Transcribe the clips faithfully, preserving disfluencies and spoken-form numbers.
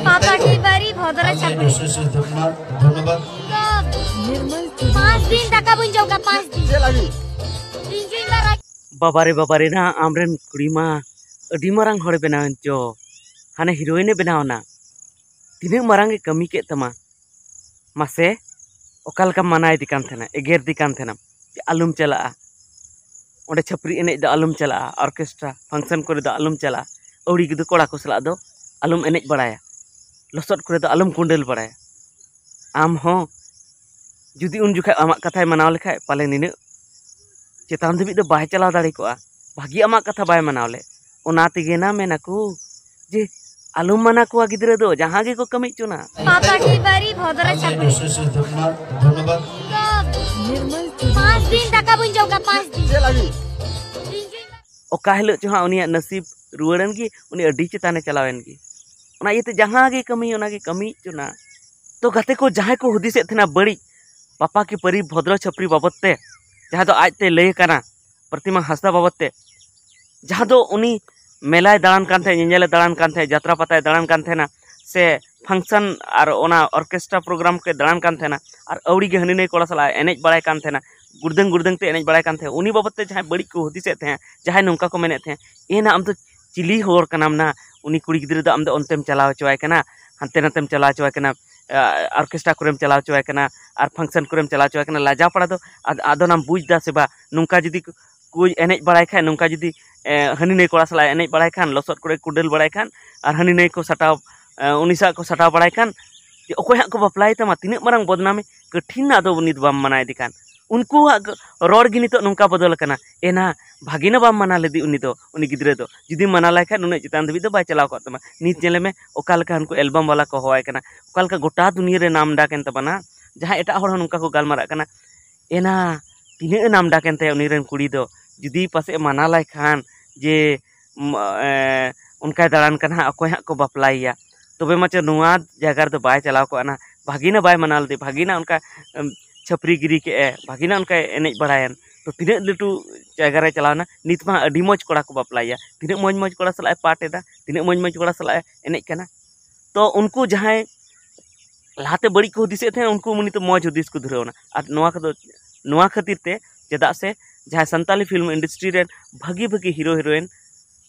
ᱯᱟᱯᱟ ᱰᱤ ᱵᱟᱨᱤ ᱵᱷᱚᱫᱨᱚ ᱪᱷᱟᱯᱲᱤ᱾ ᱫᱷᱚᱱᱭᱚᱵᱟᱫ᱾ ᱯᱟᱸᱪ ᱫᱤᱱ ᱫᱟᱠᱟ ᱵᱟᱹᱧ ᱡᱚᱢ ᱠᱟᱜ, ᱯᱟᱸᱪ ᱫᱤᱱ᱾ ᱪᱮᱫ ᱞᱟᱹᱜᱤᱫ? ᱤᱧ ᱡᱩᱧ ᱵᱟᱨᱟ᱾ ᱵᱟᱵᱟᱨᱮ, ᱵᱟᱵᱟᱨᱮ, ᱱᱟ ᱟᱢᱨᱮᱱ ᱠᱩᱲᱤ ᱢᱟ ᱟᱹᱰᱤ ᱢᱟᱨᱟᱝ ᱦᱚᱲᱮ ᱵᱮᱱᱟᱣᱮᱱ ᱪᱚ, ᱦᱟᱱᱮ ᱦᱤᱨᱳᱭᱤᱱᱮ ᱵᱮᱱᱟᱣ ᱮᱱᱟ᱾ ᱛᱤᱱᱟᱹᱜ ᱢᱟᱨᱟᱝ ᱮ ᱠᱟᱹᱢᱤ ᱠᱮᱫ ᱛᱟᱢᱟ᱾ ᱢᱟᱥᱮ, ᱚᱠᱟ ᱞᱮᱠᱟᱢ ᱢᱟᱱᱟᱭᱮᱫᱮ ᱠᱟᱱ ᱛᱟᱦᱮᱱᱟ, ᱮᱜᱮᱨᱮᱫᱮ ᱠᱟᱱ ᱛᱟᱦᱮᱱᱟᱢ ᱡᱮ ᱟᱞᱚᱢ ᱪᱟᱞᱟᱜᱼᱟ, ᱚᱸᱰᱮ ᱪᱷᱟᱹᱯᱨᱤ ᱮᱱᱮᱡ ᱫᱚ ᱟᱞᱚᱢ ᱪᱟᱞᱟᱜᱼᱟ, ᱚᱨᱠᱮᱥᱴᱨᱟ ᱯᱷᱟᱝᱥᱚᱱ ᱠᱚᱨᱮ ᱫᱚ ᱟᱞᱚᱢ ᱪᱟᱞᱟᱜᱼᱟ, ᱟᱹᱣᱲᱤ ᱜᱤᱫᱽᱨᱟᱹ ᱠᱚᱲᱟ ᱠᱚ ᱥᱟᱞᱟᱜ ᱫᱚ ᱟᱞᱚᱢ ᱮᱱᱮᱡ ᱵᱟᱲᱟᱭᱟ, ᱞᱚᱥᱚᱫ ᱠᱚᱨᱮ ᱫᱚ ᱟᱞᱚᱢ ᱠᱩᱸᱰᱟᱹᱞ ᱵᱟᱲᱟᱭᱟ᱾ ᱟᱢ ᱦᱚᱸ ᱡᱩᱫᱤ ᱩᱱ ᱡᱚᱠᱷᱟᱡ ᱟᱢᱟᱜ ᱠᱟᱛᱷᱟᱭ ᱢᱟᱱᱟᱣ ᱞᱮᱠᱷᱟᱡ, ᱯᱟᱞᱮ ᱱᱤᱱᱟᱹᱜ ᱪᱮᱛᱟᱱ ᱫᱷᱟᱹᱵᱤᱡ ᱫᱚ ᱵᱟᱭ ᱪᱟᱞᱟᱣ ᱫᱟᱲᱮ ᱠᱚᱜᱼᱟ᱾ ᱵᱷᱟᱹᱜᱤ ᱟᱢᱟᱜ ᱠᱟᱛᱷᱟ ᱵᱟᱭ ᱢᱟᱱᱟᱣ ᱞᱮᱫ, ᱚᱱᱟ ᱛᱮᱜᱮ ᱱᱟ ᱢᱮᱱᱟᱠᱚ ᱡᱮ ᱟᱞᱚᱢ ᱢᱟᱱᱟ ᱠᱚᱣᱟ ᱜᱤᱫᱽᱨᱟᱹ ᱫᱚ, ᱡᱟᱦᱟᱸ ᱜᱮᱠᱚ ᱠᱟᱹᱢᱤ ᱦᱚᱪᱚᱱᱟ᱾ ᱯᱟᱯᱟ ᱰᱤ ᱵᱟᱨᱤ ᱵᱷᱚᱫᱨᱚ ᱪᱷᱟᱯᱲᱤ᱾ ᱫᱷᱚᱱᱭᱚᱵᱟᱫ᱾ ᱯᱟᱸᱪ ᱫᱤᱱ ᱫᱟᱠᱟ ᱵᱟᱹᱧ ᱡᱚᱢ ᱠᱟᱜ, ᱯᱟᱸᱪ ᱫᱤᱱ᱾ ᱪᱮᱫ ᱞᱟᱹᱜᱤᱫ? ᱚᱠᱟ ᱦᱤᱞᱳᱜ ᱪᱚ ᱦᱟᱸᱜ ᱩᱱᱤᱭᱟᱜ ᱱᱟᱥᱤᱵ ᱨᱩᱣᱟᱹᱲᱮᱱ ᱜᱮ, ᱩᱱᱤ ᱟᱹᱰᱤ ᱪᱮᱛᱟᱱᱮ ᱪᱟᱞᱟᱣᱮᱱ ᱜᱮ᱾ ᱚᱱᱟ ᱤᱭᱟᱹᱛᱮ ᱡᱟᱦᱟᱸ ᱜᱮ ᱠᱟᱹᱢᱤ, ᱚᱱᱟ ᱜᱮ ᱠᱟᱹᱢᱤ ᱦᱚᱪᱚᱱᱟ᱾ ᱛᱚ ᱜᱟᱛᱮ ᱠᱚ, ᱡᱟᱦᱟᱸᱭ ᱠᱚ ᱦᱩᱫᱤᱥᱮᱫ ᱛᱟᱦᱮᱱᱟ ᱵᱟᱹᱲᱤᱡ, ᱯᱟᱯᱟ ᱠᱤ ᱯᱟᱹᱨᱤ ᱵᱷᱚᱫᱨᱚ ᱪᱷᱟᱹᱯᱨᱤ ᱵᱟᱵᱚᱫ ᱛᱮ, ᱡᱟᱦᱟᱸ ᱫᱚ ᱟᱡᱛᱮ ᱞᱟᱹᱭ ᱠᱟᱱᱟ, ᱯᱨᱚᱛᱤᱢᱟ ᱦᱟᱸᱥᱫᱟ ᱵᱟᱵᱚᱫ ᱛᱮ, ᱡᱟᱦᱟᱸ ᱫᱚ ᱩᱱᱤ ᱢᱮᱞᱟᱭ ᱫᱟᱬᱟᱱ ᱠᱟᱱ ᱛᱟᱦᱮᱸᱫ, ᱧᱮᱧᱮᱞᱮ ᱫᱟᱬᱟᱱ ᱠᱟᱱ ᱛᱟᱦᱮᱸᱫ, ᱡᱟᱛᱨᱟ ᱯᱟᱛᱟᱭ ᱫᱟᱬᱟᱱ ᱠᱟᱱ ᱛᱟᱦᱮᱱᱟ, ᱥᱮ ᱯᱷᱟᱝᱥᱚᱱ ᱟᱨ ᱚᱱᱟ ᱚᱨᱠᱮᱥᱴᱨᱟ ᱯᱨᱳᱜᱨᱟᱢ ᱠᱚᱭ ᱫᱟᱬᱟᱱ ᱠᱟᱱ ᱛᱟᱦᱮᱱᱟ, ᱟᱨ ᱟᱹᱣᱲᱤ ᱜᱮ ᱦᱟᱹᱱᱤ ᱱᱟᱹᱭ ᱠᱚᱲᱟ ᱥᱟᱞᱟᱜ ᱮ ᱮᱱᱮᱡ ᱵᱟᱲᱟᱭ ᱠᱟᱱ ᱛᱟᱦᱮᱱᱟ, ᱜᱩᱲᱫᱟᱹᱝ ᱜᱩᱲᱫᱟᱹᱝ ᱛᱮ ᱮᱱᱮᱡ ᱵᱟᱲᱟᱭ ᱠᱟᱱ ᱛᱟᱦᱮᱸᱫ, ᱩᱱᱤ ᱵᱟᱵᱚᱫ ᱛᱮ ᱡᱟᱦᱟᱸᱭ ᱵᱟᱹᱲᱤᱡ ᱠᱚ ᱦᱩᱫᱤᱥᱮᱫ ᱛᱟᱦᱮᱸᱫ, ᱡᱟᱦᱟᱸᱭ ᱱᱚᱝᱠᱟ ᱠᱚ ᱢᱮᱱᱮᱫ ᱛᱟᱦᱮᱸᱫ, "ᱮ ᱱᱟ, ᱟᱢ ᱫᱚ ᱪᱤᱞᱤ ᱦᱚᱲ ᱠᱟᱱᱟᱢ ᱱᱟ, ᱩᱱᱤ ᱠᱩᱲᱤ ᱜᱤᱫᱽᱨᱟᱹ ᱫᱚ ᱟᱢ ᱫᱚ ᱚᱱᱛᱮᱢ ᱪᱟᱞᱟᱣ ᱦᱚᱪᱚᱣᱟᱭ ᱠᱟᱱᱟ, ᱦᱟᱱᱛᱮ ᱱᱟᱛᱮᱢ ᱪᱟᱞᱟᱣ ᱦᱚᱪᱚᱣᱟᱭ ᱠᱟᱱᱟ, ᱟ, ᱚᱨᱠᱮᱥᱴᱨᱟ ᱠᱚᱨᱮᱢ ᱪᱟᱞᱟᱣ ᱦᱚᱪᱚᱣᱟᱭ ᱠᱟᱱᱟ, ᱟᱨ ᱯᱷᱟᱝᱥᱚᱱ ᱠᱚᱨᱮᱢ ᱪᱟᱞᱟᱣ ᱦᱚᱪᱚᱣᱟᱭ ᱠᱟᱱᱟ, ᱞᱟᱡᱟᱣ ᱯᱟᱲᱟ ᱫᱚ ᱟᱫ-, ᱟᱫᱚ ᱱᱟᱢ ᱵᱩᱡᱽ ᱫᱟ ᱥᱮ ᱵᱟ?" ᱱᱚᱝᱠᱟ ᱡᱩᱫᱤ ᱠᱚ ᱮᱱᱮᱡ ᱵᱟᱲᱟᱭ ᱠᱷᱟᱡ, ᱱᱚᱝᱠᱟ ᱡᱩᱫᱤ, ᱮ, ᱦᱟᱹᱱᱤ ᱱᱟᱹᱭ ᱠᱚᱲᱟ ᱥᱟᱞᱟᱜ ᱮ ᱮᱱᱮᱡ ᱵᱟᱲᱟᱭ ᱠᱷᱟᱱ, ᱞᱚᱥᱚᱫ ᱠᱚᱨᱮ ᱠᱩᱰᱟᱹᱞ ᱵᱟᱲᱟᱭ ᱠᱷᱟᱱ, ᱟᱨ ᱦᱟᱹᱱᱤ ᱱᱟᱹᱭ ᱠᱚ ᱥᱟᱴᱟᱣ, ᱮ, ᱩᱱᱤ ᱥᱟᱶ ᱠᱚ ᱥᱟᱴᱟᱣ ᱵᱟᱲᱟᱭ ᱠᱷᱟᱱ, ᱡᱮ ᱚᱠᱚᱭ ᱦᱟᱸᱜ ᱠᱚ ᱵᱟᱯᱞᱟᱭ ᱛᱟᱢᱟ, ᱛᱤᱱᱟᱹᱜ ᱢᱟᱨᱟᱝ ᱵᱚᱫᱱᱟᱢᱤ, ᱠᱟᱹᱴᱷᱤᱱ ᱟᱫᱚ ᱩᱱᱤ ᱫᱚ ᱵᱟᱢ ᱢᱟᱱᱟᱭᱮᱫᱮ ᱠᱟᱱ᱾ ᱩᱱᱠᱩᱣᱟᱜ ᱨᱚᱲ ᱜᱮ ᱱᱤᱛᱚᱜ ᱱᱚᱝᱠᱟ ᱵᱚᱫᱚᱞ ᱟᱠᱟᱱᱟ, "ᱮᱱᱟ, ᱵᱷᱟᱜᱤ ᱱᱟ ᱵᱟᱢ ᱢᱟᱱᱟ ᱞᱮᱫᱮ ᱩᱱᱤ ᱫᱚ, ᱩᱱᱤ ᱜᱤᱫᱽᱨᱟᱹ ᱫᱚ, ᱡᱩᱫᱤᱢ ᱢᱟᱱᱟ ᱞᱟᱭ ᱠᱷᱟᱱ ᱱᱩᱱᱟᱹᱜ ᱪᱮᱛᱟᱱ ᱫᱷᱟᱹᱵᱤᱡ ᱫᱚ ᱵᱟᱭ ᱪᱟᱞᱟᱣ ᱠᱚᱜ ᱛᱟᱢᱟ, ᱱᱤᱛ ᱧᱮᱞᱮ ᱢᱮ ᱚᱠᱟ ᱞᱮᱠᱟ ᱦᱟᱱᱠᱩ ᱮᱞᱵᱟᱢ ᱵᱟᱞᱟ ᱠᱚ ᱦᱚᱦᱚᱣᱟᱭ ᱠᱟᱱᱟ, ᱚᱠᱟ ᱞᱮᱠᱟ ᱜᱚᱴᱟ ᱫᱩᱱᱤᱭᱟᱹ ᱨᱮ ᱱᱟᱢ ᱰᱟᱠ ᱮᱱ ᱛᱟᱵᱚᱱᱟ, ᱡᱟᱦᱟᱸ ᱮᱴᱟᱜ ᱦᱚᱲ ᱦᱚᱸ ᱱᱚᱝᱠᱟ ᱠᱚ ᱜᱟᱞᱢᱟᱨᱟᱜ ᱠᱟᱱᱟ, ᱮᱱᱟ, ᱛᱤᱱᱟᱹᱜ ᱮ ᱱᱟᱢ ᱰᱟᱠ ᱮᱱ ᱛᱟᱭᱟ ᱩᱱᱤ ᱨᱮᱱ ᱠᱩᱲᱤ ᱫᱚ, ᱡᱩᱫᱤ ᱯᱟᱥᱮᱡ ᱮ ᱢᱟᱱᱟ ᱞᱟᱭ ᱠᱷᱟᱱ ᱡᱮ, ᱩᱢ, ᱮ, ᱚᱱᱠᱟᱭ ᱫᱟᱬᱟᱱ ᱠᱟᱱᱟ ᱦᱟᱸᱜ, ᱚᱠᱚᱭ ᱦᱟᱸᱜ ᱠᱚ ᱵᱟᱯᱞᱟᱭᱮᱭᱟ, ᱛᱚᱵᱮ ᱢᱟᱪᱚ ᱱᱚᱣᱟ ᱡᱟᱭᱜᱟ ᱨᱮᱫᱚ ᱵᱟᱭ ᱪᱟᱞᱟᱣ ᱠᱚᱜᱼᱟ ᱱᱟ, ᱵᱷᱟᱹᱜᱤ ᱱᱟ ᱵᱟᱭ ᱢᱟᱱᱟᱣ ᱞᱮᱫᱮ, ᱵᱷᱟᱹᱜᱤ ᱱᱟ ᱚᱱᱠᱟ, ᱮᱢ, ᱪᱷᱟᱹᱯᱨᱤ ᱜᱤᱨᱤ ᱠᱮᱜᱼᱟᱭ, ᱵᱷᱟᱹᱜᱤ ᱱᱟ ᱚᱱᱠᱟᱭ ᱮᱱᱮᱡ ᱵᱟᱲᱟᱭᱮᱱ, ᱛᱚ ᱛᱤᱱᱟᱹᱜ ᱞᱟᱹᱴᱩ ᱡᱟᱭᱜᱟ ᱨᱮ ᱪᱟᱞᱟᱣ ᱮᱱᱟ, ᱱᱤᱛ ᱢᱟ ᱟᱹᱰᱤ ᱢᱚᱡᱽ ᱠᱚᱲᱟ ᱠᱚ ᱵᱟᱯᱞᱟᱭᱮᱭᱟ, ᱛᱤᱱᱟᱹᱜ ᱢᱚᱡᱽ ᱢᱚᱡᱽ ᱠᱚᱲᱟ ᱥᱟᱞᱟᱜ ᱮ ᱯᱟᱴ ᱮᱫᱟ, ᱛᱤᱱᱟᱹᱜ ᱢᱚᱡᱽ ᱢᱚᱡᱽ ᱠᱚᱲᱟ ᱥᱟᱞᱟᱜ ᱮ ᱮᱱᱮᱡ ᱠᱟᱱᱟ᱾ ᱛᱚ ᱩᱱᱠᱩ ᱡᱟᱦᱟᱸᱭ ᱞᱟᱦᱟᱛᱮ ᱵᱟᱹᱲᱤᱡ ᱠᱚ ᱦᱩᱫᱤᱥᱮᱫ ᱛᱟᱦᱮᱸᱫ, ᱩᱱᱠᱩ ᱱᱤᱛᱚᱜ ᱢᱚᱡᱽ ᱦᱩᱫᱤᱥ ᱠᱚ ᱫᱷᱩᱨᱟᱹᱣ ᱮᱱᱟ᱾ ᱟᱨ ᱱᱚᱣᱟ ᱠᱚᱫᱚ, ᱱᱚᱣᱟ ᱠᱷᱟᱹᱛᱤᱨ ᱛᱮ, ᱪᱮᱫᱟᱜ ᱥᱮ ᱡᱟᱦᱟᱸᱭ ᱥᱟᱱᱛᱟᱞᱤ ᱯᱷᱤᱞᱢ ᱤᱱᱰᱟᱥᱴᱨᱤ ᱨᱮᱱ ᱵᱷᱟᱹᱜᱤ ᱵᱷᱟᱹᱜᱤ ᱦᱤᱨᱳ ᱦᱤᱨᱳᱭᱤᱱ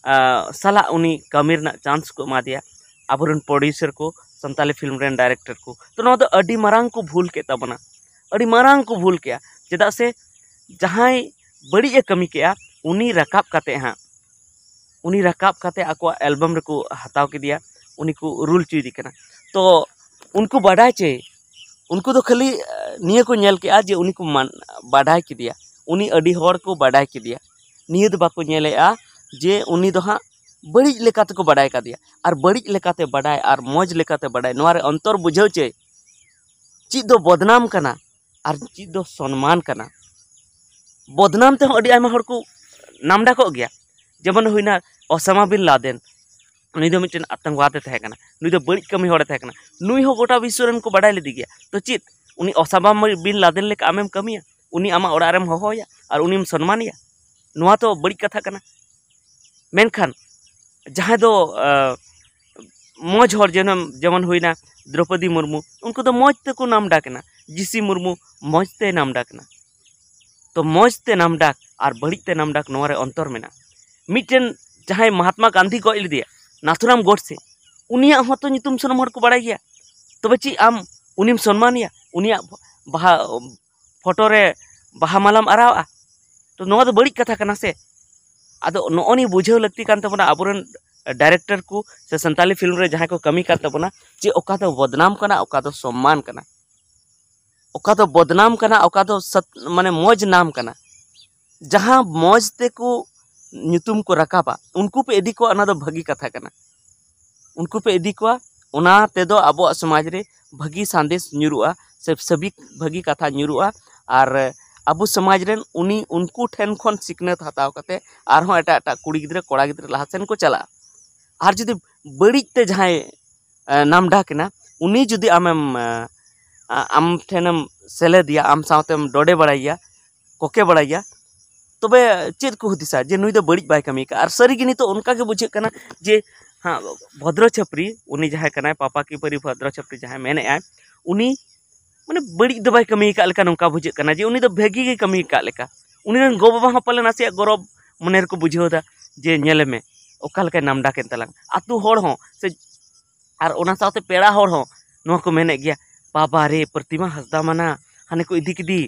ᱥᱟᱞᱟᱜ ᱩᱱᱤ ᱠᱟᱹᱢᱤ ᱨᱮᱱᱟᱜ ᱪᱟᱱᱥ ᱠᱚ ᱮᱢᱟ ᱫᱮᱭᱟ, ᱟᱵᱚᱨᱮᱱ ᱯᱨᱚᱰᱭᱩᱥᱟᱨ ᱠᱚ, ᱥᱟᱱᱛᱟᱞᱤ ᱯᱷᱤᱞᱢ ᱨᱮᱱ ᱰᱟᱭᱨᱮᱠᱴᱚᱨ ᱠᱚ᱾ ᱛᱚ ᱱᱚᱣᱟ ᱫᱚ ᱟᱹᱰᱤ ᱢᱟᱨᱟᱝ ᱠᱚ ᱵᱷᱩᱞ ᱠᱮᱫ ᱛᱟᱵᱚᱱᱟ, ᱟᱹᱰᱤ ᱢᱟᱨᱟᱝ ᱠᱚ ᱵᱷᱩᱞ ᱠᱮᱜᱼᱟ᱾ ᱪᱮᱫᱟᱜ ᱥᱮ ᱡᱟᱦᱟᱸᱭ ᱵᱟᱹᱲᱤᱡ ᱮ ᱠᱟᱹᱢᱤ ᱠᱮᱜᱼᱟ, ᱩᱱᱤ ᱨᱟᱠᱟᱵ ᱠᱟᱛᱮ ᱦᱟᱸᱜ, ᱩᱱᱤ ᱨᱟᱠᱟᱵ ᱠᱟᱛᱮ ᱟᱠᱚᱣᱟᱜ ᱮᱞᱵᱟᱢ ᱨᱮᱠᱚ ᱦᱟᱛᱟᱣ ᱠᱮᱫᱮᱭᱟ, ᱩᱱᱤ ᱠᱚ ᱨᱩᱞ ᱦᱚᱪᱚᱭᱮᱫᱮ ᱠᱟᱱᱟ᱾ ᱛᱚ ᱩᱱᱠᱩ ᱵᱟᱰᱟᱭ ᱪᱮ, ᱩᱱᱠᱩ ᱫᱚ ᱠᱷᱟᱹᱞᱤ ᱱᱤᱭᱟᱹ ᱠᱚ ᱧᱮᱞ ᱠᱮᱜᱼᱟ ᱡᱮ ᱩᱱᱤ ᱠᱚ ᱵᱟᱰᱟᱭ ᱠᱮᱫᱮᱭᱟ, ᱩᱱᱤ ᱟᱹᱰᱤ ᱦᱚᱲ ᱠᱚ ᱵᱟᱰᱟᱭ ᱠᱮᱫᱮᱭᱟ᱾ ᱱᱤᱭᱟᱹ ᱫᱚ ᱵᱟᱠᱚ ᱧᱮᱞᱮᱜᱼᱟ ᱡᱮ ᱩᱱᱤ ᱫᱚ ᱦᱟᱸᱜ ᱵᱟᱹᱲᱤᱡ ᱞᱮᱠᱟ ᱛᱮᱠᱚ ᱵᱟᱰᱟᱭ ᱠᱟᱫᱮᱭᱟ᱾ ᱟᱨ ᱵᱟᱹᱲᱤᱡ ᱞᱮᱠᱟᱛᱮ ᱵᱟᱰᱟᱭ ᱟᱨ ᱢᱚᱡᱽ ᱞᱮᱠᱟᱛᱮ ᱵᱟᱰᱟᱭ, ᱱᱚᱣᱟ ᱨᱮ ᱚᱱᱛᱚᱨ ᱵᱩᱡᱷᱟᱹᱣ ᱪᱮ᱾ ᱪᱮᱫ ᱫᱚ ᱵᱚᱫᱱᱟᱢ ᱠᱟᱱᱟ ᱟᱨ ᱪᱮᱫ ᱫᱚ ᱥᱚᱱᱢᱟᱱ ᱠᱟᱱᱟ᱾ ᱵᱚᱫᱱᱟᱢ ᱛᱮᱦᱚᱸ ᱟᱹᱰᱤ ᱟᱭᱢᱟ ᱦᱚᱲ ᱠᱚ ᱱᱟᱢᱰᱟᱠᱚᱜ ᱜᱮᱭᱟ᱾ ᱡᱮᱢᱚᱱ ᱦᱩᱭᱱᱟ ᱚᱥᱟᱢᱟ ᱵᱤᱱ ᱞᱟᱫᱮᱱ, ᱱᱩᱭ ᱫᱚ ᱢᱤᱫᱴᱮᱱ ᱟᱛᱚᱝᱠᱚᱵᱟᱫ ᱮ ᱛᱟᱦᱮᱸ ᱠᱟᱱᱟ, ᱱᱩᱭ ᱫᱚ ᱵᱟᱹᱲᱤᱡ ᱠᱟᱹᱢᱤ ᱦᱚᱲᱮ ᱛᱟᱦᱮᱸ ᱠᱟᱱᱟ, ᱱᱩᱭ ᱦᱚᱸ ᱜᱚᱴᱟ ᱵᱤᱥᱥᱚ ᱨᱮᱱ ᱠᱚ ᱵᱟᱰᱟᱭ ᱞᱮᱫᱮ ᱜᱮᱭᱟ᱾ ᱛᱚ ᱪᱮᱫ ᱩᱱᱤ ᱚᱥᱟᱢᱟ ᱵᱤᱱ ᱞᱟᱫᱮᱱ ᱞᱮᱠᱟ ᱟᱢᱮᱢ ᱠᱟᱹᱢᱤᱭᱟ? ᱩᱱᱤ ᱟᱢᱟᱜ ᱚᱲᱟᱜ ᱨᱮᱢ ᱦᱚᱦᱚᱭᱟ ᱟᱨ ᱩᱱᱤᱢ ᱥᱚᱱᱢᱟᱱᱮᱭᱟ? ᱱᱚᱣᱟ ᱛᱚ ᱵᱟᱹᱲᱤᱡ ᱠᱟᱛᱷᱟ ᱠᱟᱱᱟ᱾ ᱢᱮᱱᱠᱷᱟᱱ ᱡᱟᱦᱟᱸᱭ ᱫᱚ ᱢᱚᱡᱽ ᱦᱚᱲ, ᱡᱮᱢᱚᱱ ᱡᱮᱢᱚᱱ ᱦᱩᱭᱱᱟ ᱫᱨᱚᱯᱚᱫᱤ ᱢᱩᱨᱢᱩ, ᱩᱱᱠᱩ ᱫᱚ ᱢᱚᱡᱽ ᱛᱮᱠᱚ ᱱᱟᱢᱰᱟᱠ ᱮᱱᱟ᱾ ᱡᱤᱥᱤ ᱢᱩᱨᱢᱩ ᱢᱚᱡᱽ ᱛᱮ ᱱᱟᱢᱰᱟᱠ ᱮᱱᱟ᱾ ᱛᱚ ᱢᱚᱡᱽ ᱛᱮ ᱱᱟᱢᱰᱟᱠ ᱟᱨ ᱵᱟᱹᱲᱤᱡ ᱛᱮ ᱱᱟᱢᱰᱟᱠ, ᱱᱚᱣᱟ ᱨᱮ ᱚᱱᱛᱚᱨ ᱢᱮᱱᱟᱜᱼᱟ᱾ ᱢᱤᱫᱴᱮᱱ ᱡᱟᱦᱟᱸᱭ ᱢᱚᱦᱟᱛᱢᱟ ᱜᱟᱱᱫᱷᱤ ᱜᱚᱡ ᱞᱮᱫᱮᱭᱟ, ᱱᱟᱛᱷᱩᱨᱟᱢ ᱜᱚᱰᱥᱮ, ᱩᱱᱤᱭᱟᱜ ᱦᱚᱸᱛᱚ ᱧᱩᱛᱩᱢ ᱥᱟᱱᱟᱢ ᱦᱚᱲ ᱠᱚ ᱵᱟᱲᱟᱭ ᱜᱮᱭᱟ᱾ ᱛᱚᱵᱮ ᱪᱮᱫ ᱟᱢ ᱩᱱᱤᱢ ᱥᱚᱱᱢᱟᱱᱮᱭᱟ? ᱩᱱᱤᱭᱟᱜ ᱵᱟᱦᱟ, ᱯᱷᱳᱴᱳ ᱨᱮ ᱵᱟᱦᱟ ᱢᱟᱞᱟᱢ ᱟᱨᱟᱣᱟᱜᱼᱟ? ᱛᱚ ᱱᱚᱣᱟ ᱫᱚ ᱵᱟᱹᱲᱤᱡ ᱠᱟᱛᱷᱟ ᱠᱟᱱᱟ ᱥᱮ᱾ ᱟᱫᱚ ᱱᱚᱜᱼᱚ ᱱᱤᱭᱟᱹ ᱵᱩᱡᱷᱟᱹᱣ ᱞᱟᱹᱠᱛᱤ ᱠᱟᱱ ᱛᱟᱵᱚᱱᱟ ᱟᱵᱚᱨᱮᱱ ᱰᱟᱭᱨᱮᱠᱴᱚᱨ ᱠᱚ ᱥᱮ ᱥᱟᱱᱛᱟᱞᱤ ᱯᱷᱤᱞᱢ ᱨᱮ ᱡᱟᱦᱟᱸᱭ ᱠᱚ ᱠᱟᱹᱢᱤ ᱠᱟᱱ ᱛᱟᱵᱚᱱᱟ, ᱡᱮ ᱚᱠᱟ ᱫᱚ ᱵᱚᱫᱱᱟᱢ ᱠᱟᱱᱟ, ᱚᱠᱟ ᱫᱚ ᱥᱚᱢᱢᱟᱱ ᱠᱟᱱᱟ᱾ ᱚᱠᱟ ᱫᱚ ᱵᱚᱫᱱᱟᱢ ᱠᱟᱱᱟ, ᱚᱠᱟ ᱫᱚ ᱥᱟᱛ-, ᱢᱟᱱᱮ ᱢᱚᱡᱽ ᱱᱟᱢ ᱠᱟᱱᱟ᱾ ᱡᱟᱦᱟᱸ ᱢᱚᱡᱽ ᱛᱮᱠᱚ ᱧᱩᱛᱩᱢ ᱠᱚ ᱨᱟᱠᱟᱵᱟ, ᱩᱱᱠᱩ ᱯᱮ ᱤᱫᱤ ᱠᱚᱣᱟ, ᱚᱱᱟ ᱫᱚ ᱵᱷᱟᱹᱜᱤ ᱠᱟᱛᱷᱟ ᱠᱟᱱᱟ᱾ ᱩᱱᱠᱩ ᱯᱮ ᱤᱫᱤ ᱠᱚᱣᱟ, ᱚᱱᱟ ᱛᱮᱫᱚ ᱟᱵᱚᱣᱟᱜ ᱥᱚᱢᱟᱡᱽ ᱨᱮ ᱵᱷᱟᱹᱜᱤ ᱥᱟᱸᱫᱮᱥ ᱧᱩᱨᱩᱜᱼᱟ, ᱥᱮ ᱥᱟᱹᱵᱤᱠ ᱵᱷᱟᱹᱜᱤ ᱠᱟᱛᱷᱟ ᱧᱩᱨᱩᱜᱼᱟ᱾ ᱟᱨ ᱟᱵᱚ ᱥᱚᱢᱟᱡᱽ ᱨᱮᱱ ᱩᱱᱤ, ᱩᱱᱠᱩ ᱴᱷᱮᱱ ᱠᱷᱚᱱ ᱥᱤᱠᱷᱱᱟᱹᱛ ᱦᱟᱛᱟᱣ ᱠᱟᱛᱮ ᱟᱨᱦᱚᱸ ᱮᱴᱟᱜ ᱮᱴᱟᱜ ᱠᱩᱲᱤ ᱜᱤᱫᱽᱨᱟᱹ, ᱠᱚᱲᱟ ᱜᱤᱫᱽᱨᱟᱹ ᱞᱟᱦᱟ ᱥᱮᱱ ᱠᱚ ᱪᱟᱞᱟᱜᱼᱟ᱾ ᱟᱨ ᱡᱩᱫᱤ ᱵᱟᱹᱲᱤᱡ ᱛᱮ ᱡᱟᱦᱟᱸᱭ ᱮ, ᱱᱟᱢᱰᱟᱠ ᱮᱱᱟ, ᱩᱱᱤ ᱡᱩᱫᱤ ᱟᱢᱮᱢ, ᱮ, ᱟ-, ᱟᱢ ᱴᱷᱮᱱᱮᱢ ᱥᱮᱞᱮᱫᱮᱭᱟ, ᱟᱢ ᱥᱟᱶᱛᱮᱢ ᱰᱚᱰᱮ ᱵᱟᱲᱟᱭᱮᱭᱟ, ᱠᱚᱠᱮ ᱵᱟᱲᱟᱭᱮᱭᱟ, ᱛᱚᱵᱮ ᱪᱮᱫ ᱠᱚ ᱦᱩᱫᱤᱥᱟ ᱡᱮ ᱱᱩᱭ ᱫᱚ ᱵᱟᱹᱲᱤᱡ ᱵᱟᱭ ᱠᱟᱹᱢᱤ ᱠᱟᱜᱼᱟ? ᱟᱨ ᱥᱟᱹᱨᱤᱜᱮ ᱱᱤᱛᱚᱜ ᱚᱱᱠᱟ ᱜᱮ ᱵᱩᱡᱷᱟᱹᱜ ᱠᱟᱱᱟ ᱡᱮ ᱦᱮᱸ, ᱵᱷᱚᱫᱨᱚ ᱪᱷᱟᱹᱯᱨᱤ, ᱩᱱᱤ ᱡᱟᱦᱟᱸᱭ ᱠᱟᱱᱟᱭ, ᱯᱟᱯᱟ ᱠᱤ ᱯᱟᱹᱨᱤ ᱵᱷᱚᱫᱨᱚ ᱪᱷᱟᱹᱯᱨᱤ ᱡᱟᱦᱟᱸᱭ ᱢᱮᱱᱮᱫᱼᱟᱭ, ᱩᱱᱤ ᱢᱟᱱᱮ ᱵᱟᱹᱲᱤᱡ ᱫᱚ ᱵᱟᱭ ᱠᱟᱹᱢᱤ ᱟᱠᱟᱫ ᱞᱮᱠᱟ ᱱᱚᱝᱠᱟ ᱵᱩᱡᱷᱟᱹᱜ ᱠᱟᱱᱟ ᱡᱮ ᱩᱱᱤ ᱫᱚ ᱵᱷᱟᱹᱜᱤ ᱜᱮ ᱠᱟᱹᱢᱤ ᱟᱠᱟᱫ ᱞᱮᱠᱟ᱾ ᱩᱱᱤ ᱨᱮᱱ ᱜᱚ ᱵᱟᱵᱟ ᱦᱚᱸ ᱯᱟᱞᱮ ᱱᱟᱥᱮᱭᱟᱜ ᱜᱚᱨᱚᱵᱽ ᱢᱚᱱᱮ ᱨᱮᱠᱚ ᱵᱩᱡᱷᱟᱹᱣ ᱮᱫᱟ ᱡᱮ ᱧᱮᱞᱮ ᱢᱮ ᱚᱠᱟ ᱞᱮᱠᱟᱭ ᱱᱟᱢᱰᱟᱠ ᱮᱱ ᱛᱟᱞᱟᱝ᱾ ᱟᱛᱳ ᱦᱚᱲ ᱦᱚᱸ ᱥᱮ, ᱟᱨ ᱚᱱᱟ ᱥᱟᱶᱛᱮ ᱯᱮᱲᱟ ᱦᱚᱲ ᱦᱚᱸ ᱱᱚᱣᱟ ᱠᱚ ᱢᱮᱱᱮᱫ ᱜᱮᱭᱟ, "ᱵᱟᱵᱟ ᱨᱮ, ᱯᱨᱚᱛᱤᱢᱟ ᱦᱟᱸᱥᱫᱟ ᱢᱟᱱᱟ ᱦᱟᱱᱮ ᱠᱚ ᱤᱫᱤ ᱠᱮᱫᱮ,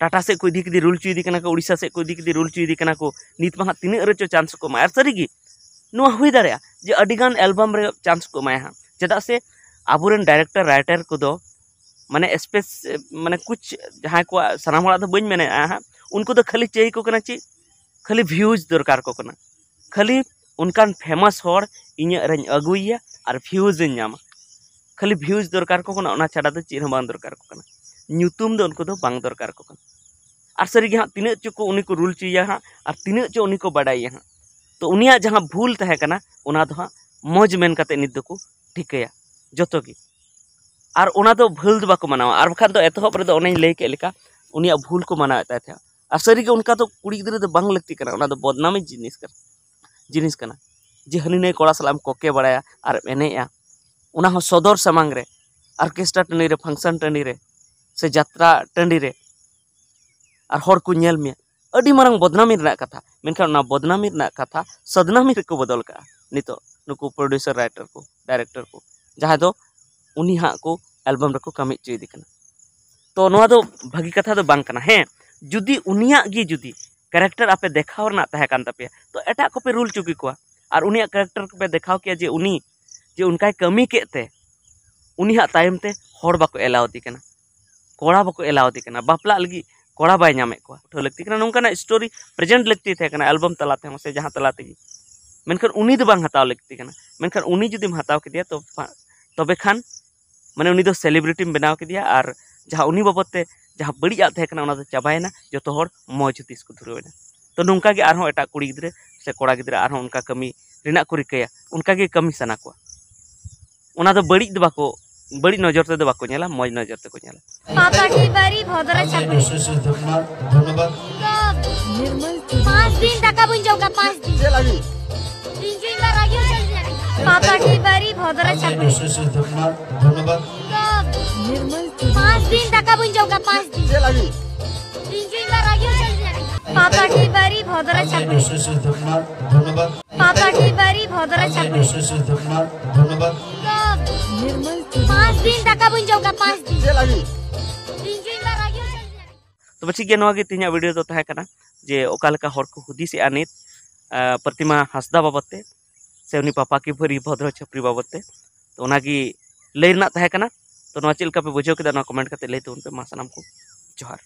ᱴᱟᱴᱟ ᱥᱮᱫ ᱠᱚ ᱤᱫᱤ ᱠᱮᱫᱮ, ᱨᱩᱞ ᱦᱚᱪᱚᱭᱮᱫᱮ ᱠᱟᱱᱟ ᱠᱚ, ᱩᱲᱤᱥᱥᱟ ᱥᱮᱫ ᱠᱚ ᱤᱫᱤ ᱠᱮᱫᱮ, ᱨᱩᱞ ᱦᱚᱪᱚᱭᱮᱫᱮ ᱠᱟᱱᱟ ᱠᱚ, ᱱᱤᱛ ᱢᱟ ᱦᱟᱸᱜ ᱛᱤᱱᱟᱹᱜ ᱨᱮᱪᱚ ᱪᱟᱱᱥ ᱠᱚ ᱮᱢᱟᱭ᱾" ᱟᱨ ᱥᱟᱹᱨᱤᱜᱮ ᱱᱚᱣᱟ ᱦᱩᱭ ᱫᱟᱲᱮᱭᱟᱜᱼᱟ ᱡᱮ ᱟᱹᱰᱤᱜᱟᱱ ᱮᱞᱵᱟᱢ ᱨᱮ ᱪᱟᱱᱥ ᱠᱚ ᱮᱢᱟᱭᱟ ᱦᱟᱸᱜ, ᱪᱮᱫᱟᱜ ᱥᱮ ᱟᱵᱚᱨᱮᱱ ᱰᱟᱭᱨᱮᱠᱴᱚᱨ ᱨᱟᱭᱴᱟᱨ ᱠᱚᱫᱚ ᱢᱟᱱᱮ ᱥᱯᱮᱥ ᱢᱟᱱᱮ ᱠᱩᱪ ᱡᱟᱦᱟᱸᱭ ᱠᱚᱣᱟᱜ, ᱥᱟᱱᱟᱢ ᱦᱚᱲᱟᱜ ᱫᱚ ᱵᱟᱹᱧ ᱢᱮᱱᱮᱫᱼᱟ ᱦᱟᱸᱜ, ᱩᱱᱠᱩ ᱫᱚ ᱠᱷᱟᱹᱞᱤ ᱪᱟᱹᱭ ᱠᱚ ᱠᱟᱱᱟ ᱪᱮᱫ, ᱠᱷᱟᱹᱞᱤ ᱵᱷᱤᱭᱩᱡᱽ ᱫᱚᱨᱠᱟᱨ ᱠᱚ ᱠᱟᱱᱟ, ᱠᱷᱟᱹᱞᱤ ᱚᱱᱠᱟᱱ ᱯᱷᱮᱢᱟᱥ ᱦᱚᱲ ᱤᱧᱟᱹᱜ ᱨᱮᱧ ᱟᱹᱜᱩᱭᱮᱭᱟ ᱟᱨ ᱵᱷᱤᱭᱩᱡᱽ ᱤᱧ ᱧᱟᱢᱟ, ᱠᱷᱟᱹᱞᱤ ᱵᱷᱤᱭᱩᱡᱽ ᱫᱚᱨᱠᱟᱨ ᱠᱚ ᱠᱟᱱᱟ, ᱚᱱᱟ ᱪᱷᱟᱰᱟ ᱫᱚ ᱪᱮᱫ ᱦᱚᱸ ᱵᱟᱝ ᱫᱚᱨᱠᱟᱨ ᱠᱚ ᱠᱟᱱᱟ, ᱧᱩᱛᱩᱢ ᱫᱚ ᱩᱱᱠᱩ ᱫᱚ ᱵᱟᱝ ᱫᱚᱨᱠᱟᱨ ᱠᱚ ᱠᱟᱱᱟ᱾ ᱟᱨ ᱥᱟᱹᱨᱤᱜᱮ ᱦᱟᱸᱜ ᱛᱤᱱᱟᱹᱜ ᱪᱚ ᱠᱚ ᱩᱱᱤ ᱠᱚ ᱨᱩᱞ ᱦᱚᱪᱚᱭᱮᱭᱟ ᱦᱟᱸᱜ, ᱟᱨ ᱛᱤᱱᱟᱹᱜ ᱪᱚ ᱩᱱᱤ ᱠᱚ ᱵᱟᱰᱟᱭᱮᱭᱟ ᱦᱟᱸᱜ, ᱛᱚ ᱩᱱᱤᱭᱟᱜ ᱡᱟᱦᱟᱸ ᱵᱷᱩᱞ ᱛᱟᱦᱮᱸ ᱠᱟᱱᱟ ᱚᱱᱟ ᱫᱚ ᱦᱟᱸᱜ ᱢᱚᱡᱽ ᱢᱮᱱ ᱠᱟᱛᱮ ᱱᱤᱛ ᱫᱚᱠᱚ ᱴᱷᱤᱠᱟᱹᱭᱟ ᱡᱚᱛᱚ ᱜᱮ᱾ ᱟᱨ ᱚᱱᱟ ᱫᱚ ᱵᱷᱩᱞ ᱫᱚ ᱵᱟᱠᱚ ᱢᱟᱱᱟᱣᱟ, ᱟᱨ ᱵᱟᱠᱷᱟᱱ ᱫᱚ ᱮᱛᱚᱦᱚᱵ ᱨᱮᱫᱚ ᱚᱱᱮᱧ ᱞᱟᱹᱭ ᱠᱮᱫ ᱞᱮᱠᱟ ᱩᱱᱤᱭᱟᱜ ᱵᱷᱩᱞ ᱠᱚ ᱢᱟᱱᱟᱣᱮᱫ ᱛᱟᱭ ᱛᱟᱦᱮᱸᱫ᱾ ᱟᱨ ᱥᱟᱹᱨᱤᱜᱮ ᱚᱱᱠᱟ ᱫᱚ ᱠᱩᱲᱤ ᱜᱤᱫᱽᱨᱟᱹ ᱫᱚ ᱵᱟᱝ ᱞᱟᱹᱠᱛᱤ ᱠᱟᱱᱟ, ᱚᱱᱟ ᱫᱚ ᱵᱚᱫᱱᱟᱢᱤ ᱡᱤᱱᱤᱥ ᱠᱟᱱᱟ, ᱡᱤᱱᱤᱥ ᱠᱟᱱᱟ ᱡᱮ ᱦᱟᱹᱱᱤ ᱱᱟᱹᱭ ᱠᱚᱲᱟ ᱥᱟᱞᱟᱜ ᱮᱢ ᱠᱚᱠᱮ ᱵᱟᱲᱟᱭᱟ ᱟᱨ ᱮᱢ ᱮᱱᱮᱡᱼᱟ, ᱚᱱᱟ ᱦᱚᱸ ᱥᱚᱫᱚᱨ ᱥᱟᱢᱟᱝ ᱨᱮ, ᱚᱨᱠᱮᱥᱴᱨᱟ ᱴᱟᱺᱰᱤ ᱨᱮ, ᱯᱷᱟᱝᱥᱚᱱ ᱴᱟᱺᱰᱤ ᱨᱮ, ᱥᱮ ᱡᱟᱛᱨᱟ ᱴᱟᱺᱰᱤ ᱨᱮ, ᱟᱨ ᱦᱚᱲ ᱠᱚ ᱧᱮᱞ ᱢᱮᱭᱟ, ᱟᱹᱰᱤ ᱢᱟᱨᱟᱝ ᱵᱚᱫᱱᱟᱢᱤ ᱨᱮᱱᱟᱜ ᱠᱟᱛᱷᱟ᱾ ᱢᱮᱱᱠᱷᱟᱱ ᱚᱱᱟ ᱵᱚᱫᱱᱟᱢᱤ ᱨᱮᱱᱟᱜ ᱠᱟᱛᱷᱟ ᱥᱟᱫᱱᱟᱢᱤ ᱨᱮᱠᱚ ᱵᱚᱫᱚᱞ ᱠᱟᱜᱼᱟ ᱱᱤᱛᱚᱜ ᱱᱩᱠᱩ ᱯᱨᱚᱰᱭᱩᱥᱟᱨ, ᱨᱟᱭᱴᱟᱨ ᱠᱚ, ᱰᱟᱭᱨᱮᱠᱴᱚᱨ ᱠᱚ, ᱡᱟᱦᱟᱸᱭ ᱫᱚ ᱩᱱᱤ ᱦᱟᱸᱜ ᱠᱚ ᱮᱞᱵᱟᱢ ᱨᱮᱠᱚ ᱠᱟᱹᱢᱤ ᱦᱚᱪᱚᱭᱮᱫᱮ ᱠᱟᱱᱟ᱾ ᱛᱚ ᱱᱚᱣᱟ ᱫᱚ ᱵᱷᱟᱹᱜᱤ ᱠᱟᱛᱷᱟ ᱫᱚ ᱵᱟᱝ ᱠᱟᱱᱟ᱾ ᱦᱮᱸ, ᱡᱩᱫᱤ ᱩᱱᱤᱭᱟᱜ ᱜᱮ ᱡᱩᱫᱤ ᱠᱮᱨᱮᱠᱴᱟᱨ ᱟᱯᱮ ᱫᱮᱠᱷᱟᱣ ᱨᱮᱱᱟᱜ ᱛᱟᱦᱮᱸ ᱠᱟᱱ ᱛᱟᱯᱮᱭᱟ, ᱛᱚ ᱮᱴᱟᱜ ᱠᱚᱯᱮ ᱨᱩᱞ ᱦᱚᱪᱚ ᱠᱮᱠᱚᱣᱟ, ᱟᱨ ᱩᱱᱤᱭᱟᱜ ᱠᱮᱨᱮᱠᱴᱟᱨ ᱠᱚᱯᱮ ᱫᱮᱠᱷᱟᱣ ᱠᱮᱭᱟ ᱡᱮ ᱩᱱᱤ ᱡᱮ ᱚᱱᱠᱟᱭ ᱠᱟᱹᱢᱤ ᱠᱮᱫ ᱛᱮ ᱩᱱᱤ ᱦᱟᱸᱜ ᱛᱟᱭᱚᱢ ᱛᱮ ᱦᱚᱲ ᱵᱟᱠᱚ ᱮᱞᱟᱣ ᱮᱫᱮ ᱠᱟᱱᱟ, ᱠᱚᱲᱟ ᱵᱟᱠᱚ ᱮᱞᱟᱣ ᱮᱫᱮ ᱠᱟᱱᱟ, ᱵᱟᱯᱞᱟᱜ ᱞᱟᱹᱜᱤᱫ ᱠᱚᱲᱟ ᱵᱟᱭ ᱧᱟᱢᱮᱫ ᱠᱚᱣᱟ᱾ ᱩᱴᱷᱟᱹᱣ ᱞᱟᱹᱠᱛᱤ ᱠᱟᱱᱟ, ᱱᱚᱝᱠᱟᱱᱟᱜ ᱥᱴᱳᱨᱤ ᱯᱨᱮᱡᱮᱱᱴ ᱞᱟᱹᱠᱛᱤ ᱛᱟᱦᱮᱸ ᱠᱟᱱᱟ ᱮᱞᱵᱟᱢ ᱛᱟᱞᱟ ᱛᱮᱦᱚᱸ ᱥᱮ ᱡᱟᱦᱟᱸ ᱛᱟᱞᱟ ᱛᱮᱜᱮ᱾ ᱢᱮᱱᱠᱷᱟᱱ ᱩᱱᱤ ᱫᱚ ᱵᱟᱝ ᱦᱟᱛᱟᱣ ᱞᱟᱹᱠᱛᱤ ᱠᱟᱱᱟ᱾ ᱢᱮᱱᱠᱷᱟᱱ ᱩᱱᱤ ᱡᱩᱫᱤᱢ ᱦᱟᱛᱟᱣ ᱠᱮᱫᱮᱭᱟ, ᱛᱚ ᱯᱷᱟ-, ᱛᱚᱵᱮ ᱠᱷᱟᱱ ᱢᱟᱱᱮ ᱩᱱᱤ ᱫᱚ ᱥᱮᱞᱤᱵᱨᱤᱴᱤᱢ ᱵᱮᱱᱟᱣ ᱠᱮᱫᱮᱭᱟ, ᱟᱨ ᱡᱟᱦᱟᱸ ᱩᱱᱤ ᱵᱟᱵᱚᱫ ᱛᱮ ᱡᱟᱦᱟᱸ ᱵᱟᱹᱲᱤᱡ ᱟᱜ ᱛᱟᱦᱮᱸ ᱠᱟᱱᱟ ᱚᱱᱟ ᱫᱚ ᱪᱟᱵᱟᱭᱮᱱᱟ, ᱡᱚᱛᱚ ᱦᱚᱲ ᱢᱚᱡᱽ ᱦᱩᱫᱤᱥ ᱠᱚ ᱫᱷᱩᱨᱟᱹᱣ ᱮᱱᱟ᱾ ᱛᱚ ᱱᱚᱝᱠᱟ ᱜᱮ ᱟᱨᱦᱚᱸ ᱮᱴᱟᱜ ᱠᱩᱲᱤ ᱜᱤᱫᱽᱨᱟᱹ ᱥᱮ ᱠᱚᱲᱟ ᱜᱤᱫᱽᱨᱟᱹ ᱟᱨᱦᱚᱸ ᱚᱱᱠᱟ ᱠᱟᱹᱢᱤ ᱨᱮᱱᱟᱜ ᱠᱚ ᱨᱤᱠᱟᱹᱭᱟ, ᱚᱱᱠᱟ ᱜᱮ ᱠᱟᱹᱢᱤ ᱥᱟᱱᱟ ᱠᱚᱣᱟ᱾ ᱚᱱᱟ ᱫᱚ ᱵᱟᱹᱲᱤᱡ ᱫᱚ ᱵᱟᱠᱚ, ᱵᱟᱹᱲᱤᱡ ᱱᱚᱡᱚᱨ ᱛᱮᱫᱚ ᱵᱟᱠᱚ ᱧᱮᱞᱟ, ᱢᱚᱡᱽ ᱱᱚᱡᱚᱨ ᱛᱮᱠᱚ ᱧᱮᱞᱟ᱾ ᱯᱟᱯᱟ ᱠᱤ ᱵᱟᱨᱤ ᱵᱷᱚᱫᱨᱚ ᱪᱷᱟᱯᱲᱤ। ᱫᱷᱚᱱᱭᱚᱵᱟᱫ। ᱯᱟᱸᱪ ᱫᱤᱱ ᱫᱟᱠᱟ ᱵᱟᱹᱧ ᱡᱚᱢ ᱠᱟᱜ, ᱯᱟᱸᱪ ᱫᱤᱱ। ᱪᱮᱫ ᱞᱟᱹᱜᱤᱫ? ᱤᱧ ᱡᱩ ᱤᱧ ᱵᱟ ᱨᱟᱹᱜᱤ ᱦᱚᱪᱚ ᱯᱟᱯᱟ ᱠᱤ ᱵᱟᱨᱤ ᱵᱷᱚᱫᱨᱚ ᱪᱷᱟᱯᱨᱤ᱾ ᱫᱷᱚᱱᱭᱚᱵᱟᱫ᱾ ᱯᱟᱸᱪ ᱫᱤᱱ ᱫᱟᱠᱟ ᱵᱟᱹᱧ ᱡᱚᱢ ᱠᱟᱜ, ᱯᱟᱸᱪ ᱫᱤᱱ᱾ ᱪᱮᱫ ᱞᱟᱹᱜᱤᱫ? ᱤᱧ ᱡᱩᱧ ᱵᱟ ᱨᱟᱹᱜᱤ ᱦᱚᱪᱚ ᱞᱤᱧᱟ᱾ ᱯᱟᱯᱟ ᱠᱤ ᱵᱟᱨᱤ ᱵᱷᱚᱫᱨᱚ ᱪᱷᱟᱯᱨᱤ᱾ ᱫᱷᱚᱱᱭᱚᱵᱟᱫ᱾ ᱯᱟᱯᱟ ᱠᱤ ᱵᱟᱨᱤ ᱵᱷᱚᱫᱨᱚ ᱪᱷᱟᱯᱨᱤ᱾ ᱫᱷᱚᱱᱭᱚᱵᱟᱫ᱾ ᱯᱟᱸᱪ ᱫᱤᱱ ᱫᱟᱠᱟ ᱵᱟᱹᱧ ᱡᱚᱢ ᱠᱟᱜ, ᱯᱟᱸᱪ ᱫᱤᱱ᱾ ᱪᱮᱫ ᱞᱟᱹᱜᱤᱫ? ᱤᱧ ᱡᱩᱧ ᱵᱟ ᱨᱟᱹᱜᱤ ᱦᱚᱪᱚ ᱞᱤᱧᱟ᱾ ᱛᱚᱵᱮ ᱴᱷᱤᱠ ᱜᱮᱭᱟ, ᱱᱚᱣᱟ ᱜᱮ ᱛᱮᱦᱮᱧᱟᱜ ᱵᱷᱤᱰᱤᱭᱳ ᱫᱚ ᱛᱟᱦᱮᱸ ᱠᱟᱱᱟ ᱡᱮ ᱚᱠᱟ ᱞᱮᱠᱟ ᱦᱚᱲ ᱠᱚ ᱦᱩᱫᱤᱥᱮᱜᱼᱟ ᱱᱤᱛ, ᱟᱸ, ᱯᱨᱚᱛᱤᱢᱟ ᱦᱟᱸᱥᱫᱟ ᱵᱟᱵᱚᱫ ᱛᱮ, ᱥᱮ ᱩᱱᱤ ᱯᱟᱯᱟ ᱠᱤ ᱵᱷᱟᱹᱨᱤ ᱵᱷᱚᱫᱨᱚ ᱪᱷᱟᱯᱨᱤ ᱵᱟᱵᱚᱫ ᱛᱮ᱾ ᱛᱚ ᱚᱱᱟᱜᱮ ᱞᱟᱹᱭ ᱨᱮᱱᱟᱜ ᱛᱟᱦᱮᱸ ᱠᱟᱱᱟ᱾ ᱛᱚ ᱱᱚᱣᱟ ᱪᱮᱫ ᱞᱮᱠᱟ ᱯᱮ ᱵᱩᱡᱷᱟᱹᱣ ᱠᱮᱫᱟ, ᱱᱚᱣᱟ ᱠᱚᱢᱮᱱᱴ ᱠᱟᱛᱮ ᱞᱟᱹᱭ ᱛᱟᱵᱚᱱ ᱯᱮ᱾ ᱢᱟ ᱥᱟᱱᱟᱢ ᱠᱚ ᱡᱚᱦᱟᱨ᱾